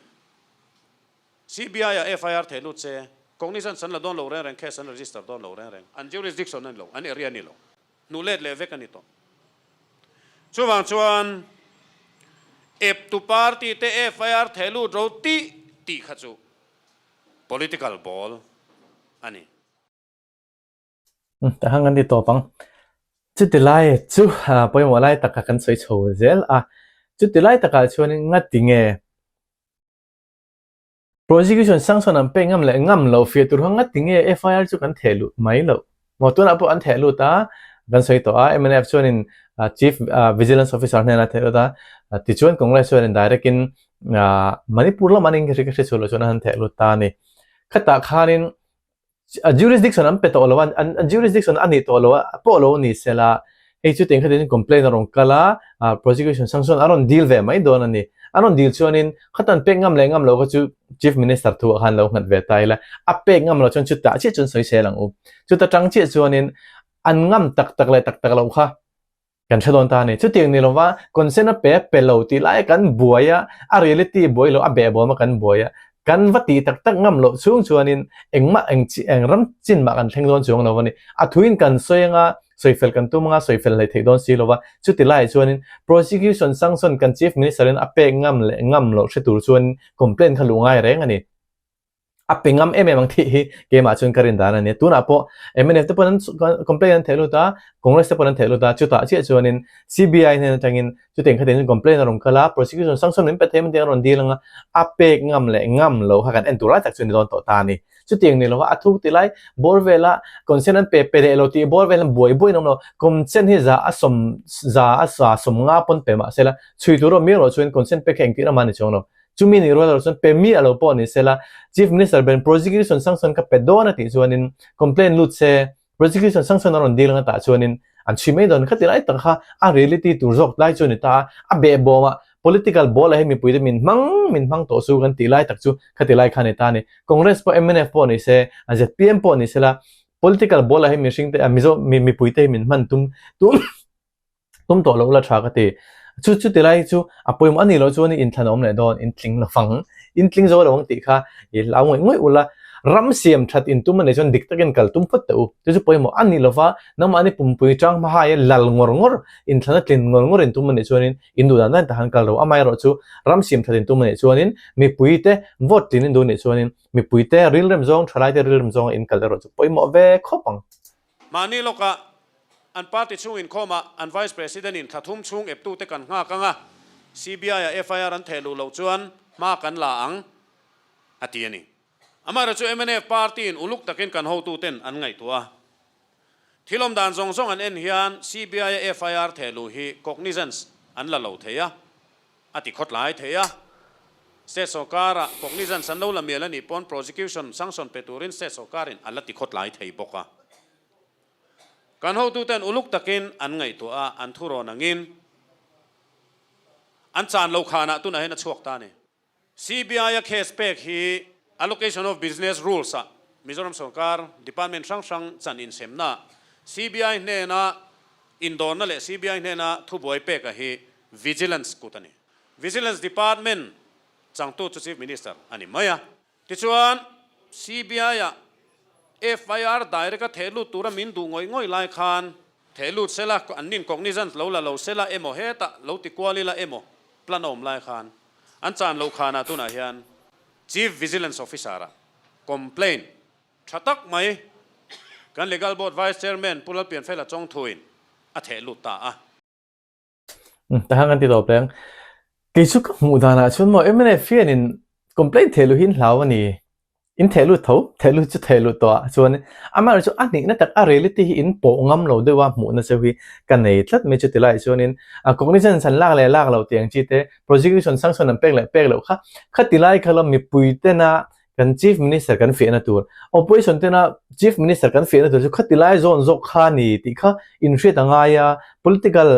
CBI ah FIR theh lut se cognizance an la dawn lo reng reng, case an register dawn lo reng reng, an jurisdiction a ni lo, an area a ni lo. Hnuh let leh vek a ni tawh. Chuvang chuan eptu party te FIR theh lut ro tih tih kha chu political ball a ni. Ta hang an ti tawp ang. Chuti lai chu pawimawh lai taka kan sawi chho zel a. Chuti lai takah chuanin ngati nge Prosecution sanction an pek ngam leh ngam loh fiah tur kha ngati nge FIR chu kan theh lut mai loh. Maw tunah pawh an theh lut a, kan sawi tawh a, mnf chuanin Chief Vigilance Officer hnenah a theh lut a, tichuan Congress chuanin direct in Manipur lamah an inhri ka hre chhuah loh chuan an han theh lut ta a ni. Khatah khanin A jurisdiction an pe tawh lo a, an jurisdiction a nih tawh lo a, pawh lo ni se la, hei chu tiang khatin complaint a rawn kal a, prosecution sanction a rawn deal ve mai dawn a ni. A rawn deal chuanin khatan pek ngam leh ngam lo kha chu Chief Minister thu ah khan lo nghat ve ta ila, a pek ngam lo chuan chutah chiah chuan sawi sel ang u. Chuta tang chiah chuanin an ngam tak tak leh tak tak lo kha Kan hre dawn ta a ni. Chutiang ni lova consent a pe a pe lo tih laia kan buai a, a reality buai lo, a behbawm a kan buai a, kan va tih tak tak ngam loh chhung chuanin engmah eng chi eng ram chin mah kan thleng dawn chuang lo a ni. A thuin kan sawi anga sawifel kan tum anga sawifel hlei theih dawn si lova, chuti laiah chuanin prosecution sanction kan Chief Minister in a pek ngam leh ngam loh hre tur chuanin complaint kha luh ngai reng a ni. A pe ngam em em ang tih hi keimah chuan ka rin dan a ni. Tunah pawh mnf te pawn an complaint an theh lut a, Congress te pawn an theh lut a, chutah chiah chuanin CBI hnen atangin chutiang khatin complaint a rawn kal a, prosecution sanction min pe thei em tih a rawn dil ang a, a pek ngam leh ngam lo kha kan en tur lai tak chu ni dawn tawh ta a ni. Chutiang ni lova a thuk ti lai bawr vela consent an pe pe leh lo tih bawr vel an buai buai in awm lo. Consent hi za a sawm za a za 50 pawn pe mahse la chhui tur awm miau loh chuan consent pek kha engtin amah ni chuang lo. Chumi nih rual erawh chuan pe mi a lo pawh ni sela, Chief Minister ber prosecution sanction ka pe dawn a tih chuanin complaint lut se, prosecution sanction a rawn dil ang atah chuanin an chhui mai dawn. Khati lai tak kha a reality tur zawk lai chu a ni ta a, a behbawm a, political ball ah hian mipuite min hmang min hmang tawh su kan tih lai tak chu khati lai kha a ni ta a ni. Congress pawh mnf pawh ni se, zpm pawh ni sela, political ball ah hian mihringte Mizo mipuite hi min hman tum tum Tum tawh loh la tha ka ti. Chu chu ti lai chu a pawimawh a nih loh chuan in thlan a awm leh dawn, in tling lo vang, in tling zo lo ang tih kha i hlau ngawih ngawih ula, ram siam that in tum a nih chuan dik takin kal tum phawt teh u. Chu chu pawimawh a nih lova nangmahni pumpui tang hma haia lal ngawr ngawr, in thlan a tlin ngawr ngawr in tum a nih chuanin in duh dan dan tahan kal lo. Amaherawh chu ram siam that in tum a nih chuanin mipuite vote tlin in duh a nih chuanin mipuite rilrem zawng, thalaite rilrem zawnga in kal erawh chu pawimawh ve khawp ang. Mahni lawkah an party chhung inkhawmah an Vice President in thla thum chhung eptute kan nghak ang a, CBI-ah FIR an theh luh loh chuan hma kan la ang, a ti a ni. Amaherawhchu mnf party in uluk takin kan hotuten an ngaihtuah a. Thil awm dan zawng zawng an en hian CBI-a FIR theh luh hi cognizance an la lo thei a, a ti khawtlai thei a. State sawrkara cognizance an lo la mial a nih pawn prosecution sanction pe turin state sawrkarin a la ti khawtlai thei bawk a. Kan hotuten uluk takin an ngaihtuah a, an thurawn angin an chan lo khanah tunah hian a chhuak ta a ni. CBI-a case pek hi Allocation of Business Rules-ah Mizoram sawrkar department hrang hrang chan insemnaah CBI hnena indawrna leh CBI hnena thubuai peka hi Vigilance kut a ni. Vigilance Department changtu chu Chief Minister a ni mai a. Tichuan, CBI-ah FIR direct-a theh lut tura min duh ngawih ngawih lai khan theh lut sela, an nin cognizance lo la lo sela emaw hetah lo ti kual ila emaw plan a awm lai khan an chan loh khanah tunah hian Chief Vigilance Officer-ah complaint tha tak mai kan Legal Board Vice Chairman Pu Lalpianfela Chawngthuin a theh lut ta a. Tahan kan ti tawp reng. Kei chu ka hmuh danah chuan maw mnf hianin complaint theh luhin hlau a ni. In theh lut tho, theh lut chu theh lut tawh ah chuan amaherawh chu a hnihna tak a reality hi in pawh ngam lo deuh a hmuhna cheu hi ka nei tlat mai chu tilaiah chuanin a cognizance an lak leh lak loh tih ang chi te prosecution sanction an pek leh pek loh kha kha tilai kha lo mipui tena kan Chief Minister kan fiahna tur opposition tena Chief Minister kan fiahna tur chu kha tilai zawn zawk kha ni tih kha inhriat a ngai a political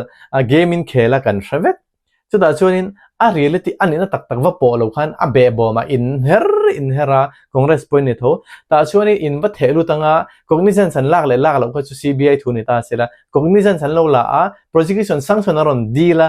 game in khel a kan hre vek. Chutah chuanin a reality a nihna tak tak va pawh lo khan a behbawmah inher inher a, Congress pawhin ni tho. Tah chuanin in va theh lut anga cognizance an lak leh lak loh kha chu CBI thu ni ta se la, cognizance an lo la a, prosecution sanction a rawn dil a,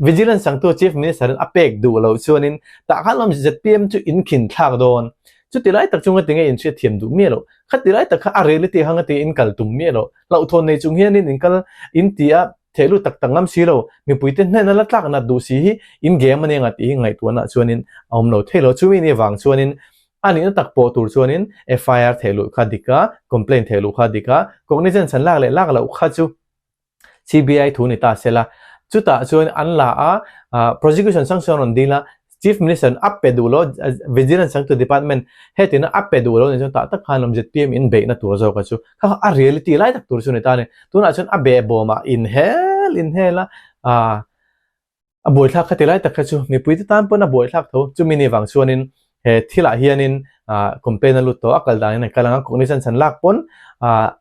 vigilance changtu Chief Minister in a pek duh loh chuanin tah khan awm zpm chu in khin thlak dawn. Chuti lai tak chu ngatinge in hriatthiam duh miah loh. Khati lai tak kha a reality hang atia in kal tum miah loh. Hlauhthawn nei chung hianin in kal in ti a, Theh lut tak tak ngam si lo, mipuite hnena la tlak nat duh si hi in game a nia nga tih hi ngaihtuahna chuanin a awm lo thei lo. Chumi ni vang chuanin a nihna tak pawh tur chuanin FIR theh luh kha dik a, complaint theh luh kha dik a, cognizance an lak leh lak loh kha chu CBI thu ni ta se la. Chutah chuan an la a, prosecution sanction rawn dil a, Chief Minister in a pe duh lo, Vigilance changtu department hetin a pe duh lo nih chuan tah tak khan ZPM in beihna tur zawk a chu kha kha a reality lai tak tur chu ni ta a ni. Tunah chuan a behbawmah inhel inhel a, ah a buaithlak kha ti lai tak kha chu mipuite tan pawn a buaithlak tho. Chumi ni vang chuanin he thilah hianin ah complaint a lut tawh a, kal danin an kal ang a, cognizance an lak pawn ah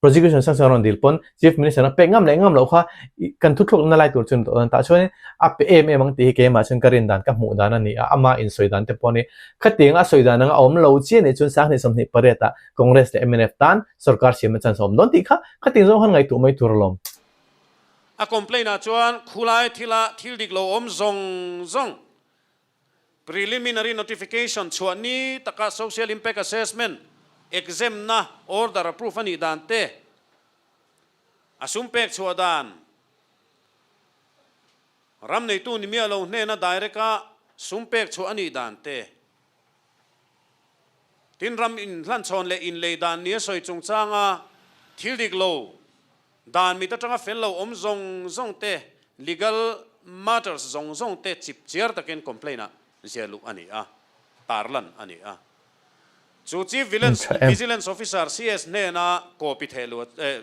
Prosecution sang chuan rawn dil pawn Chief Minister a pek ngam leh ngam loh kha kan thuthlukna lai tur chu ni tawh dawn. Tah chuan a pe em em ang tih hi keimah chuan ka rin dan, ka hmuh dan a ni a, ama insawi dan te pawh a ni. Khatiang a sawi dan anga awm lo chiah nih chuan 2028 ah Congress leh mnf tan sorkar siamna chance a awm dawn tih kha khatiang zawng khan ngaihtuah mai tur alawm. A complaint ah chuan khulai thila thil dik lo awm zawng zawng Preliminary notification chhuah ni taka Social Impact Assessment exemptna order approve a nih dan te, a sum pek chhuah dan, ram neitu ni miah lo hnena direct-a sum pek chhuah a nih dan te, tin ram inhlanchhawn leh inlei dan nia sawi chungchanga thil dik lo Dan mit atanga fel lo awm zawng zawng te, legal matters zawng zawng te chip chiar takin complaint ah ziah luh a ni a, tarlan a ni a. Chu Chief Vigilance Officer CS hnena copy theh luh eh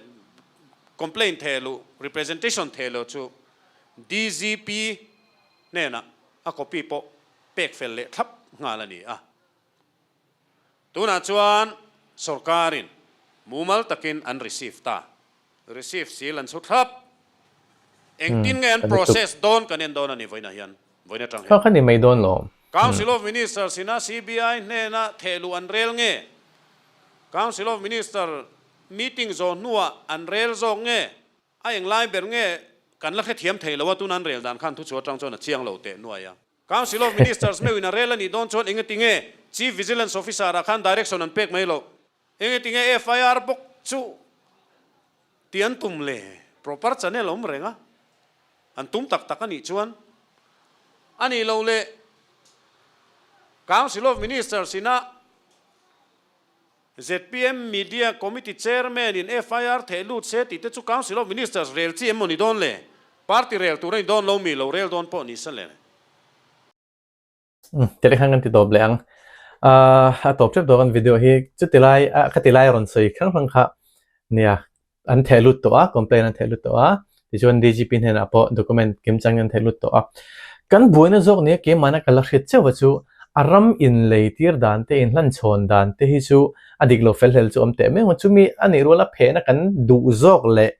complaint theh luh, representation theh luh chu DGP hnenah a copy pawh pek fel leh thlap nghal a ni a. Tunah chuan sorkarin mumal takin an receive ta. Receive sil an chhu thlap. Engtin nge an process dawn kan en dawn a ni vawiinah hian, vawiin atang hian. Kha kha ni mai dawn lo. Council of Ministers ina CBI hnena thehluh an rel nge? Council of Minister meeting zawh hnuah an rel zawk nge? A englai ber nge kan la hrethiam thei lo a, tuna an rel dan khan thuchhuah atang chuan a chiang lo teh nuai a. Council of Ministers meuhin a rel a nih dawn chuan engati nge Chief Vigilance Officer ah khan direction an pek mai loh? Engati nge FIR bawk chu tih an tum le? Proper channel awm reng a, an tum tak tak a nih chuan a nih loh leh Council of Ministers ina Zpm Media Committee Chairman in FIR theh lut se tih te chu Council of Ministers rel chi em maw ni dawn le? Party rel tur a ni dawn lo mi lo rel dawn pawh ni sa le. Umm tih khan kan ti tawp leh ang. Ahh a tawp tep tawh kan video hi chuti lai a khati lai a rawn sawi hrang hrang kha nia. An theh lut tawh a, complaint an theh lut tawh a, tichuan DGP hnenah pawh document kimchangin an theh lut tawh a. Kan buaina zawk nia keimahna ka la hriat cheuh a chu a ram inlei tir dan te, inhlanchhawn dan te hi chu a dik lo fel hlel chu awm teh mai ang a, chumi a nih ruala phehna kan duh zawk leh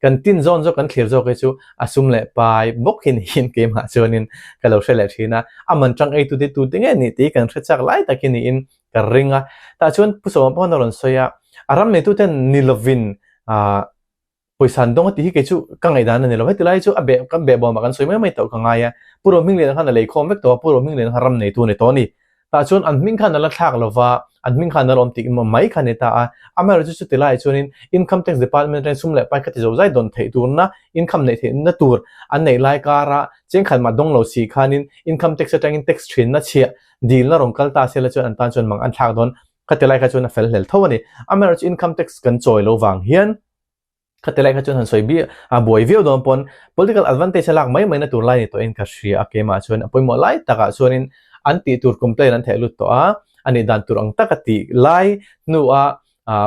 kan tin zawn zawk kan thlir zawk hi chu a sum leh pai bawk hi niin keimah chuanin ka lo hre leh thin a, a man tang eitu te tute nge nih tih kan hre chak lai tak hi niin ka ring a, tah chuan Pu Sawma pawh khan a rawn sawi a, a ram neituten ni lovin aah pawisa an dawng a tih hi kei chu ka ngaihdan a ni lo, heti lai chu a beh kan behbawmah kan sawi mai mai tawh ka ngai a, Pu Rohmingliana khan a lei khawm vek tawh a, Pu Rohmingliana khan ram neitu a ni tawh a ni. Tah chuan an hming khan a la thlak lova, an hming khan a la awm tih mai kha a ni ta a, amaherawhchu chu chuti laiah chuanin Income Tax Department atangin sum leh pai kha ti zo zai dawn theih turna income neih theihna tur an neih lai kara chengkhat mah dawng lo si khanin Income Tax atangin tax thinna chhiah Dilna rawn kal ta se la chuan an tan chuan mang an thlak dawn. Khati lai kha chuan a fel hlel tho a ni. Amaherawhchu income tax kan chawi lo vang hian Khati lai kha chuan han sawi bi a buai viau dawn pawn political advantage a lak mai mai na tur lai ni tawhin ka hria a keimah chuan a pawimawh lai takah chuanin an tih tur complaint an theh lut tawh a, a nih dan tur ang taka tih lai hnuah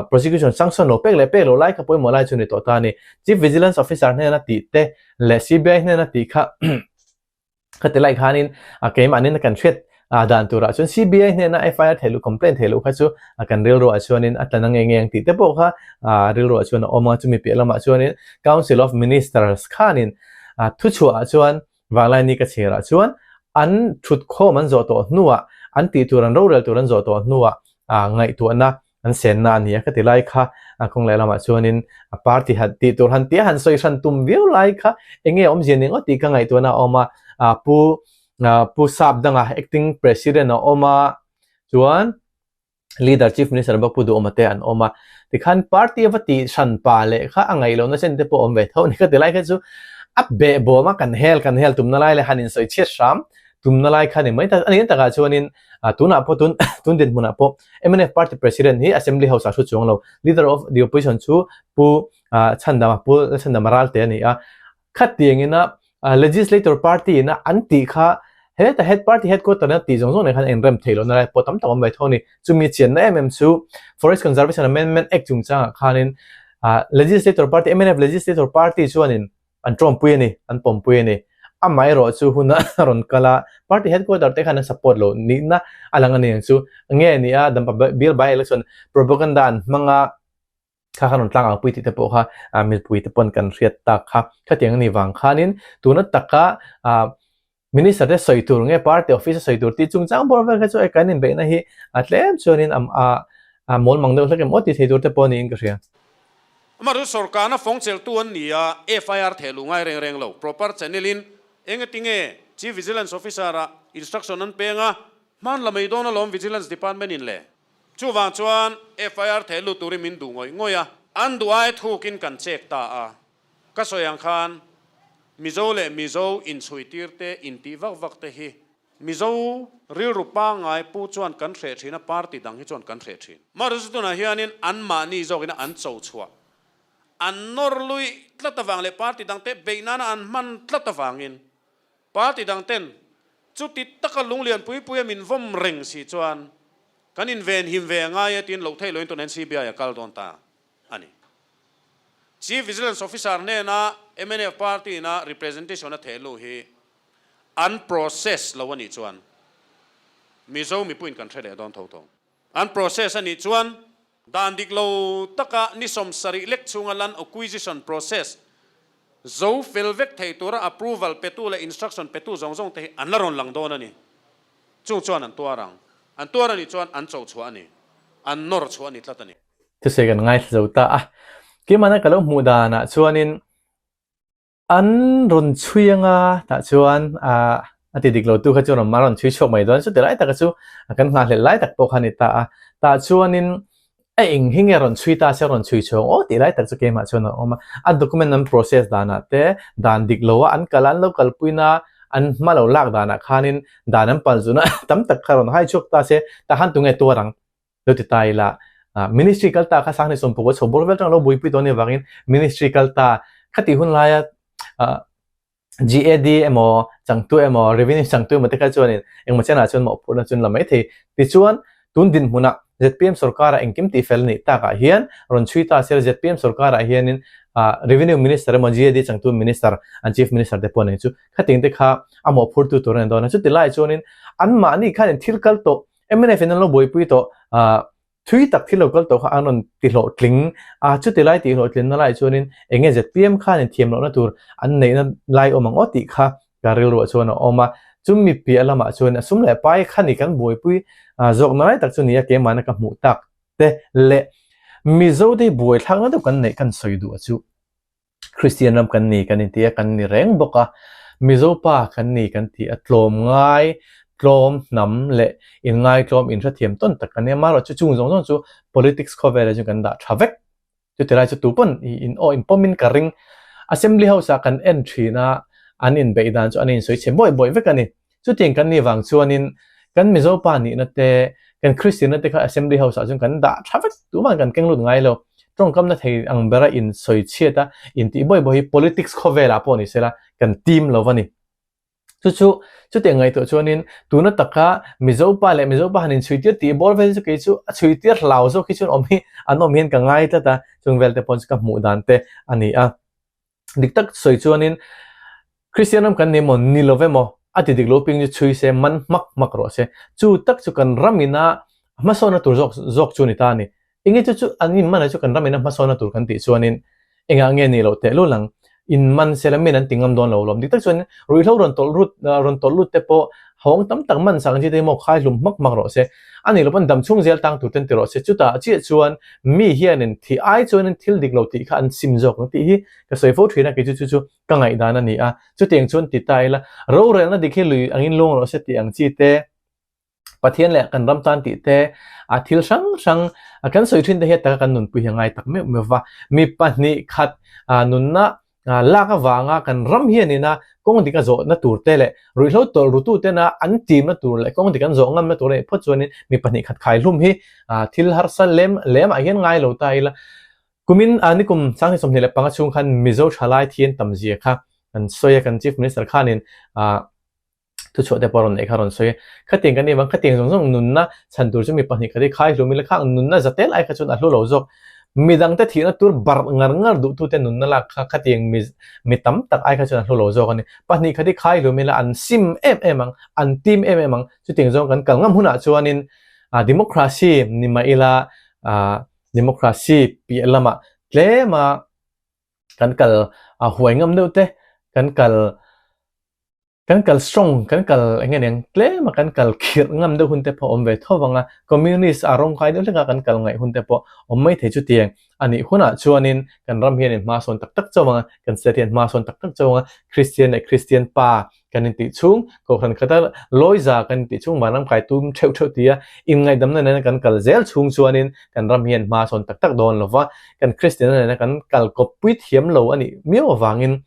prosecution sanction lo pek leh pek loh lai kha pawimawh lai chu ni tawh ta a ni. Chief Vigilance Officer hnena tih te leh CBI hnena tih kha Khati lai khanin keimahnin kan hriat dan turah chuan CBI hnena FIR theih loh complaint theih loh kha chu kan rilruah chuanin a tla na ngei ngei ang tih te pawh kha rilruah chuan a awm a, chumi piah lamah chuanin Council of Ministers khanin thuchhuahah chuan Vanglaini ka chhirah chuan an thutkhawm an zawh tawh hnuah an tih tur an rorel tur an zawh tawh hnuah ngaihtuahna an senna a ni a ka ti lai kha a kawng leh lamah chuanin a party han tih tur han tia han sawi hran tum viau lai kha eng nge awmzia ni ngawt tih ka ngaihtuahna a awm a ah pu ah pu sap danga acting president a awm a chuan leader chief minister bawk pu duhawma te an awm a tikhan party a va tih hran pa leh kha a ngaih lohna chen te pawh a awm ve tho a ni ka ti lai kha chu a behbawm a kan hel kan hel tumna lai leh han insawi chhiat hram tumna lai kha a ni mai ta a ni takah chuanin ah tunah pawh tun tun dinhmunah pawh mnf party president hi assembly house ah thu chuang lo leader of the opposition chu pu ah Chhandama pu Chhandama Ralte a ni a khatiang ina ah legislator party ina an tih kha heta head party headquarter ina tih zawng zawng nen khan a inrem theih lohna lai pawh tam tak a awm ve tho a ni chumi chianna em em chu forest conservation amendment act chungchangah khanin ah legislator party mnf legislator party chuanin An tawmpui a ni, an pawmpui a ni. Amaherawh chu huna a rawn kal a, party headquarter te khan an support lo nihna a lang a ni ang chu. Nge ni a, Dampa bial by election propaganda an hmang a, kha khan rawn tlang ang pui tih te pawh kha mipui te pawn kan hriat tak kha. Khatiang a nih vang khanin tuna taka Minister te sawi tur nge party office a sawi tur tih chungchang bawr vel kha chu kan inbeihna hi a tlem chuanin a a mawl mang deuh hlek em aw tih thei tur te pawh niin ka hria. Amaherawhchu sorkarna fawng cheltu an ni a, FIR theh luh ngai reng reng lo. Proper channel in engatinge Chief Vigilance Officer ah instruction an peng a, hman la mai dawn alawm Vigilance Department in le. Chuvang chuan FIR theh lut turin min duh ngawih ngawih a, an duh ai thukin kan check ta a. Ka sawi ang khan Mizo leh Mizo inchhuitir te intih vak vak te hi Mizo rilru pangngai pu chuan kan hreh thin a, party dang hi chuan kan hreh thin. Mahse tunah hianin anmahni zawkina an cho chhuah, an nawr luih tlat avang leh party dangte beih nana an hman tlat avangin party dangten chuti taka lunglian pui puia min vawm reng si chuan kan invenhim ve angai e tiin loh theih loin tuna NCBI a kal dawn ta a ni. Chief Vigilance Officer hnena mnf party ina representation a theh luh hi an process lo a nih chuan Mizo mipuiin kan hre leh dawn tho tho. An process a nih chuan dan dik lo taka ni 70 lek chhunga land acquisition process zo fel vek thei tura approval petu leh instruction petu zawng zawng te hi an la rawn lang dawn a ni. Chung chuan an tuar ang. An tuar a nih chuan an cho chhuah a ni. An nawr chhuah a ni tlat a ni. Thusei kan ngaithla zo ta a. Keimahna ka lo hmuh danah chuanin an rawn chhui anga tah chuan ah a ti dik lo tu kha chu rawn a rawn chhui chhuak mai dawn chuti lai taka chu kan nghahhlelh lai tak pawh kha a ni ta a. Tah chuanin a eng hi nge rawn chhui ta se rawn chhui chhuak aw tih lai tak chu keimah chuan a awm a. A document an process danah te dan dik lo a an kal a an lo kalpuina an hma lo lak danah khanin dan an pal zuna tam tak kha rawn hai chhuak ta se tah khan tunge tuar ang. Lo ti ta ila, ministry kal ta kha Sanghni Sawmpuk a chho bawr vel tang lo buaipui tawh anih avangin ministry kal ta khati hun laia GAD emaw changtu emaw revenue changtu emaw te kha chuanin engmaw chenah chuan mawhphurhna chu an la mai thei. Tichuan tun dinhmunah zpm sorkarah engkim tih fel anih takah hian rawn chhui ta sela zpm sorkarah hianin revenue minister emaw GAD changtu minister an chief minister te pawh nei chu khating te kha a mawhphurtu tur a ni dawn a. Chuti laiah chuanin anmahni khanin thil kal tawh mnf in an lo buaipui tawh ah thui tak thil lo kal tawh kha an rawn ti hlawhtling a, chuti lai tih hlawhtlinna lai chuanin eng nge zpm khanin thiam lohna tur an neihna lai awm ang aw tih kha ka rilruah chuan a awm a, chumi piah lamah chuan a sum leh pai kha ni kan buaipui zawkna lai tak chu ni a keimahna ka hmuh tak te leh Mizo te hi buaithlakna deuh kan neih kan sawi duh a chu. Kristian ram kan ni kan inti a, kan ni reng bawk a. Mizo pa kan ni kan ti a, tlawm ngai, tlawm hnam leh inngaitlawm inhrethiam tawn tak kan ni a. Amaherawhchu chu chung zawng zawng chu politics khawvelah chuan kan dah tha vek. Chuti lai chu tu pawn i in aw inpawmin ka ring. Assembly House ah kan en thin a, an inbeih dan chu an insawi chhe bawih bawih vek a ni. Chutiang kan nih vang chuanin kan Mizo pa nihna te, kan Kristianna te kha Assembly House ah chuan kan dah tha vek, tumah kan keng lut ngai lo. Tawngkamna thei ang bera in sawi chhiat a, in tih bawi bawi hi politics khawvelah pawh ni sela kan team lo a ni. Chu chu chutiang ngaihtuah chuanin tuna taka Mizo pa leh Mizo pa han inchhuitir tih bawr vel chu kei chu a chhuitir hlau zawk hi chuan awm hi an awm hian ka ngai tlat a, chung vel te pawh chu ka hmuh dan te a ni a. Dik tak sawi chuanin Kristian ram kan ni emaw ni lo emaw a ti dik lo ping chu chhui se man hmak hmak rawh se. Chu tak chu kan ram ina hmasawnna tur zawk zawk chu ni ta a ni. Enge chu chu an inman chu kan ram ina hmasawnna tur kan tih chuanin engah nge ni loh teh lul ang. Inman se la min an ti ngam dawn lo lawm. Dik tak chuan ruihhlo rawn tawlh rut rawn tawlh lut te pawh hawng tam tak man sak ang chi te hi maw khai hlum hmak hmak rawh se. A nih loh pawn dam chhung zel tang tur ten ti rawh se. Chutah chiah chuan mi hianin thih ai chuanin thil dik lo tih kha an sim zawk ang tih hi ka sawi fo thin a, kei chu chu chu ka ngaihdan a ni a. Chutiang chuan ti ta ila rorelna dik hi lui angin luang rawh se tih ang chi te, Pathian leh kan ram tan tih te, a thil hrang hrang kan sawi thin te hi a taka kan nunpui hi a ngai tak meuh meuh va. Mi pahnih khat nunna lak avanga kan ram hianina kawng dik a zawhna tur te leh ruihhlo tawlh rutu tena an timna tur leh kawng dik an zawh ngamna tur a nih phawt chuanin mi pahnih khat khai hlum hi thil harsa lem lemah hian ngai lo ta ila. Kumin nikum 2025 chhung khan Mizo thalai thian tam zia kha kan sawi a, kan Chief Minister khanin thuchhuah te pawh a rawn neih kha a rawn sawi a. Khatiang kan nih vang, khatiang zawng zawng nunna chhan tur chu mi pahnih khat hi khai hlum ila khang nunna za tel ai kha chuan a hlu lo zawk. Midang te thihna tur barh ngar ngar duhtu te nunna lak kha khatiang mi mi tam tak ai kha chuan a hlu lo zawk a ni. Pahnih khat hi khai hlum ila an sim em em ang, an tim em em ang. Chutiang zawng kan kal ngam hunah chuanin democracy ni mah ila democracy piah lamah tlema kan kal huai ngam deuh te, kan kal Kan kal strong, kan kal eng nge niang tlem a kan kal khirh ngam deuh hun te pawh awm ve tho vang a, communist a rawng kai deuh hlek a kan kal ngaih hun te pawh awm mai thei chutiang a nih hunah chuanin kan ram hian in hma sawn tak tak chauh ang a, kan state hian hma sawn tak tak chauh ang a, Kristian leh Kristian pa kan intih chhung, Kohhran khata lawiza kan intih chhung vanram kai tum theuh theuh tia inngaihdamna nena kan kal zel chhung chuanin kan ram hian hma sawn tak tak dawn lo va, kan Kristianna nena kan kal kawppui thiam lo a nih miau avangin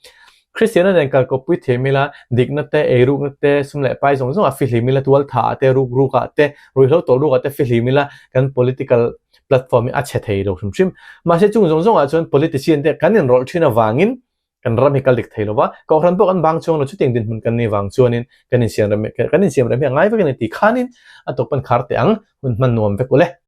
Kristiana nen kalkawppui thiam ila, dikna te, eirukna te, sum leh pai zawng zawngah fihlim ila, tualthaah te, rukrukah te, ruihhlo tawlhrukah te fihlim ila, kan political platform hi a chhe thei lo hrim hrim. Mahse chung zawng zawngah chuan politician te kan inrawlh thin avangin kan ram hi kal dik thei lo va, kohhran pawh kan bang chuang lo, chutiang dinhmun kan nih vang chuanin kan insiam rem kan insiam rem hi a ngai vek a ni tih khanin a tawp kan khar teh ang, hun hman nuam vek ule.